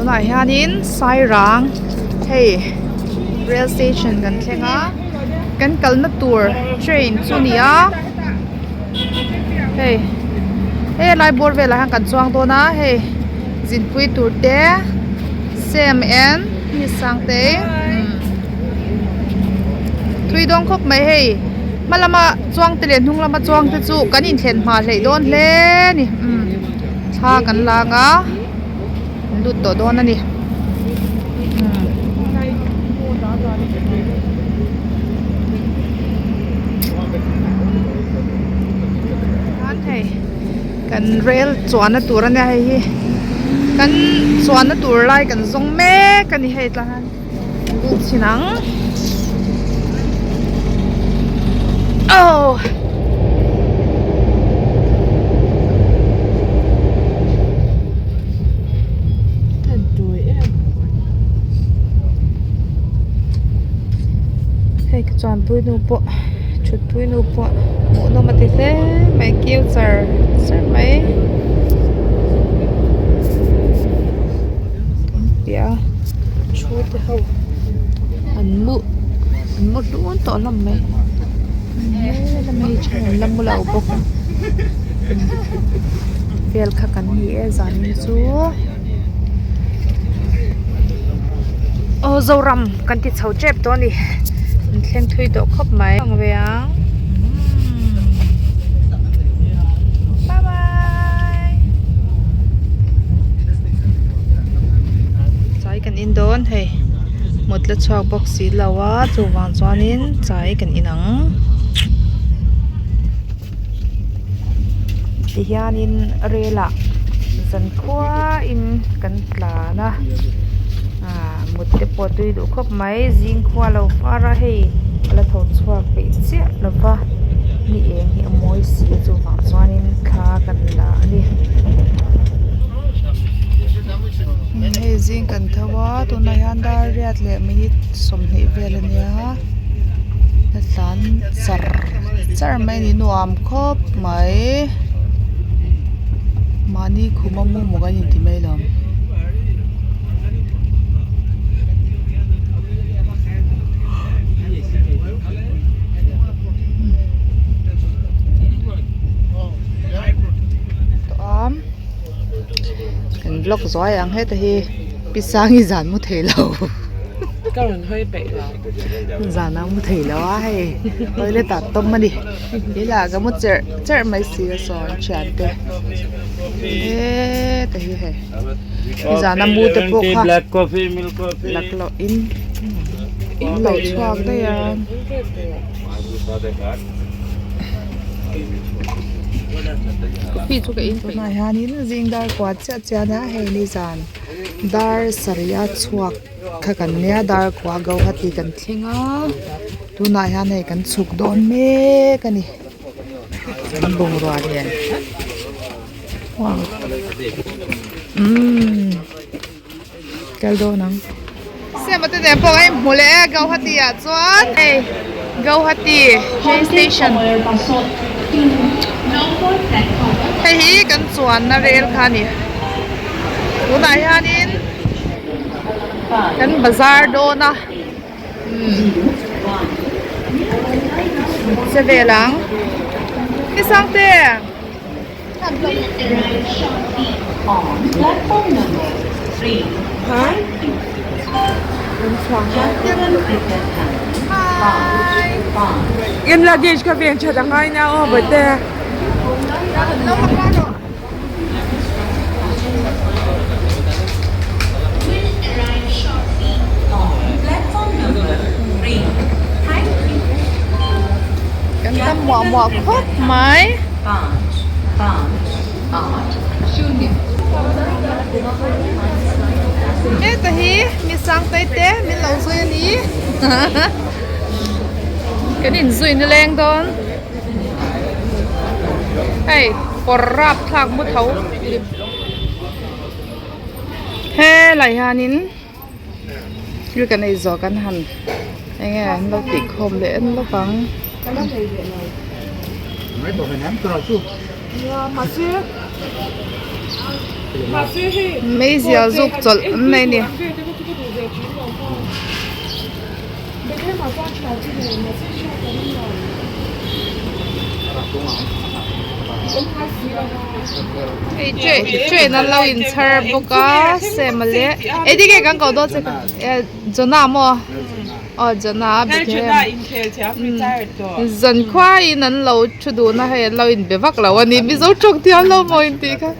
Tunah hianin Sairang hei rail station kan thleng a kan kalna tur train chu a ni a hei helai bawr velah hian kan chuang dawn a hei zinpui tur te sem en mi sangte thui dawn khawp mai hei hma lama chuang te leh hnung lama chuang te chu kan inthlen hma hleih dawn hle a ni thla kan lang a an lut tawh dawn a ni hei kan rel chuanna tur a nia hei hi kan chuanna tur lai kan zawng mek a ni hei tah hian lut chhin ang aw. Hei ka chuanpui nu pawh thutpui nu pawh hmuhnawm a ti hle mai kiu char char mai piah a. Thu te ho an mu an mu hlun tawh hlawm mai he lam hi then an la mu lo bawk a vel kha kan ni e zanin chu aw Zoram kan ti chho tep tawh a ni an thleng thui tawh khawp mai ang ve ang bye bye. Chai kan in dawn hei mut la chhuak bawk si lo a chuvang chuanin chai kan in ang tihianin rel ah zankhua in kan tlan a ah mut te pawh a tui duh khawp mai zing khua lo var a hei a la tho chhuak peih chiah lo va ni eng hi a mawi si a chuvang chuanin thla kan la a ni. Hei zing kan tho a tunah hian dar riat leh minute 20 vel a nia la tlan char char mai a ni nuam khawp mai mahni khum a mu maw kan inti mai lo. Kan vlog zuai ang heta hi Pi Sangi zan mu thei lo Ka rawn hawi peih lo. Zan a mu thei lo a hei toilet ah tawm a ni Hila ka mu cherh cherh mai si a sawn thian te heta hi hei zan a mu te pawh kha lak loh in in lo chhuak daih a. Coffee chu ka in tunah hianin zing dar kua chiah chian a hei nizan dar sarih a chhuak kha kan nia dar kua Guwahati kan thleng a tunah hian hei kan chhuk dawn mek a ni kan bungrua nen wow umm kal dawn ang. Siama te nen pawh a inhmu leh e Guwahati ah chuan hei Guwahati train station hei hi kan chuanna rel kha a ni tunah hianin kan bazar dawn a umm che vel ang ni Sangte. In luggage kha ven that a ngai nia aw bawihte. Kan tam muah muah khawp mai. Heta hi mi sangtei te min lo zui a ni. Kan inzui nileng dawn. Hei kawr rap thlak mu tho helai hianin thil kan ei zawh kan han eng nge an lo tih khawm leh en lawk ang. Meizial zuk chawlh an nei a ni. Hei train an lo inchhar bawk a sema leh engtin nge kan koh dawn che kha Jonah maw aw Jonah a Bethlehem zan khuaiin an lo thu dun a hei an lo inbe vak lo a ni Mizo tawng thiam lo maw intih kha.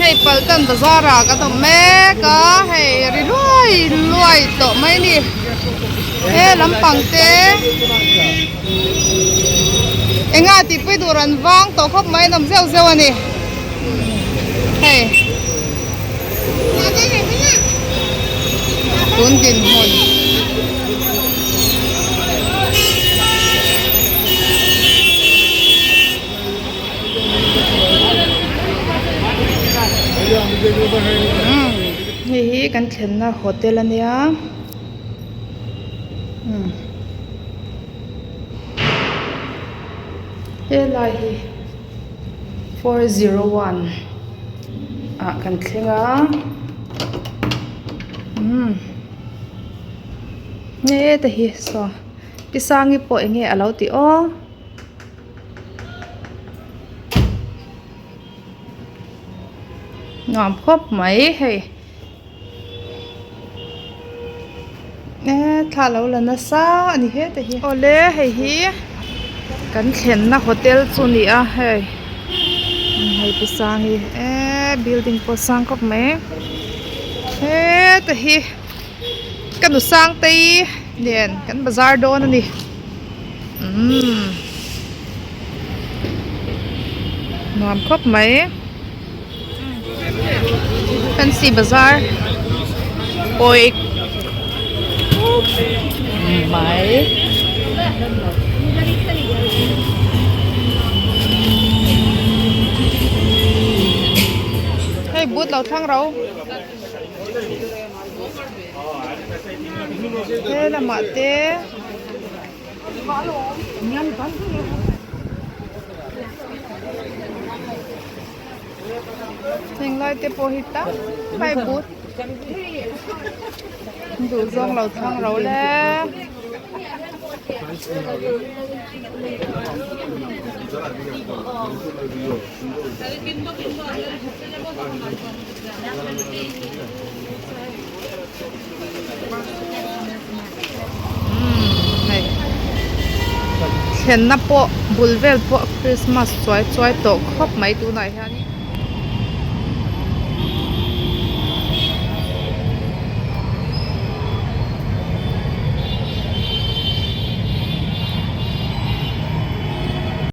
Hei Paltan bazar ah kan awm mek a hei ri luai luai tawh mai a ni he lampang te enga tih pui tur an vang tawh khawp mai an awm zeuh zeuh a ni hei tun dinhmun. Hei hi kan thlenna hotel a nia helai hi 401 ah kan thleng a heta hi saw pi sangi pawh eng nge a lo tih aw. Nuam khawp mai hei thla lo la nasa a ni heta hi awle hei hi kan thlenna hotel chu a ni a hei hei pi sang hi eee building pawh a sang khawp mai heta hi ka nu sangtei nen kan bazar dawn a ni. Umm nuam khawp mai fancy bazar pawi mai hei but lo thlang ro he lamah te. Heng lai te pawh hi tam mai but duh zawng lo thlang ro le. Thlenna pawh bul vel pawh christmas chuai chuai tawh khawp mai tunah hianin.